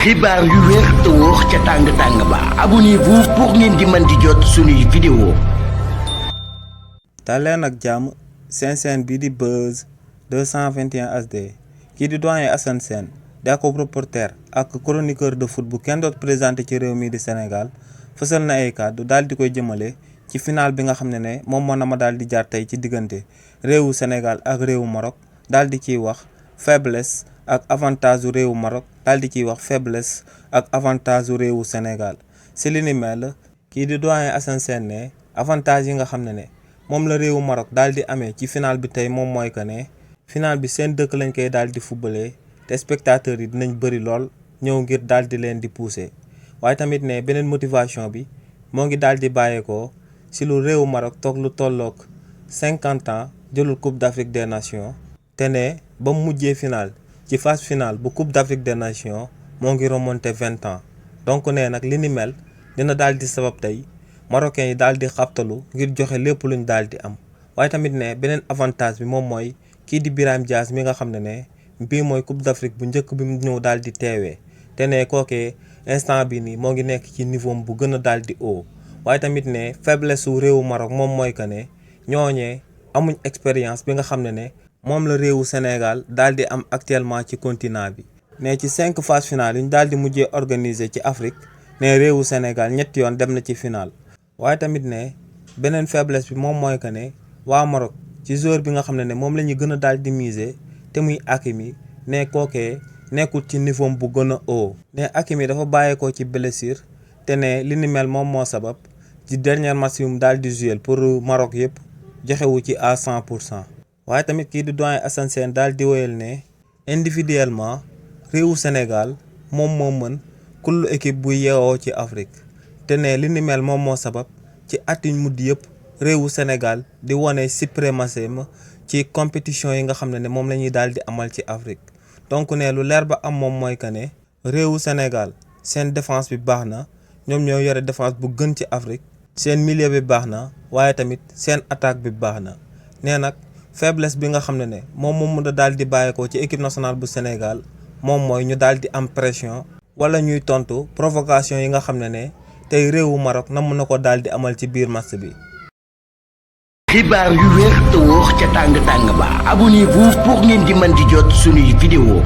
xibaar yu wér te wóor ca tàng-tàng ba abonnez-vous pour ngeen di mën di jot suñuy vidéo. daleen ak jàmm seen chaîne bii di Buzz 221 HD kii di doyen Assane Sène di ak reporter ak chroniqueur de foot bu kenn doot présenté ci réew mii di Sénégal fësal na ay kàddu daal di koy jëmale ci final bi nga xam ne moom moo na ma daal di jaar tey ci diggante réewu Sénégal ak réewu Maroc daal di ciy wax faiblesse ak avantage u réewu Maroc daal di ciy wax faiblesse ak avantage u réewu Sénégal si li ni mel kii di doyen Assane Sène ne avantage yi nga xam ne moom la réewu Maroc daal di amee ci final bi tey moom mooy que ne final bi seen dëkk lañ koy daal di footballé te spectateurs yi dinañ bëri lool ñëw ngir daal di leen di pousser waaye tamit ne beneen motivation bi moo ngi daal di bàyyeekoo si lu réewu Maroc toog lu tolloog 50 ans jëlul Coupe d'Afrique des Nations te ne ba mu mujjee final ci phase finale bu Coupe d'Afrique des Nations moo ngi remonté 20 ans donc ne nag li ni mel dina daal di sabab tey marocains yi daal di xabtalu ngir joxe lépp luñ daal di am waaye tamit ne beneen avantage bi moom mooy kii di Birame Diaz mi nga xam ne bii mooy Coupe d'Afrique bu njëkk bi mu ñëw daal di teewee te ne kookee instant bi nii moo ngi nekk ci niveau bu gën a daal di haut waaye tamit ne faiblesse su réewu Maroc moom mooy que ne ñooñee amuñ expérience bi nga xam ne moom la réewu Sénégal daal di am actuellement ci continent bi ne ci 5 phases finales yi ñu daal di mujjee organiser ci Afrique ne réewu Sénégal ñetti yoon dem na ci final waaye tamit ne beneen faiblesse bi moom mooy que ne waa Maroc ci joueur bi nga xam ne moom la ñu gën a daal di miser te muy Hakimi ne kookee nekkul ci niveau bu gën a haut ne Hakimi dafa bàyyeekoo ci blessure te ne li ni mel moom moo sabab ci dernier match yu mu daal di jouer pour Maroc yëpp joxewu ci à 100%. waaye tamit kii di doyen Assane Sène daal di woyal ne individuellement réewu Sénégal moom moo mën kullu équipe bu yeewoo ci Afrique te ne li ni mel moom moo sabab ci at yu mujj yëpp réewu Sénégal di wane suprématie ci compétition yi nga xam ne moom la ñuy daal di amal ci Afrique donc ne lu leer ba am moom mooy que ne réewu Sénégal seen défense bi baax na ñoom ñoo yore défense bu gën ci Afrique seen milieu bi baax na waaye tamit seen attaque bi baax na nee nag faiblesse bi nga xam ne moom mën a daal di bàyyeekoo ci équipe nationale bu Sénégal moom mooy ñu daal di am pression wala ñuy tontu provocation yi nga xam ne tey réewu Maroc na mën na ko daal di amal ci biir match bi. xibaar yu wér te wóor ca tàng-tàng ba abonnez-vous pour ngeen di mën di jot suñuy vidéo.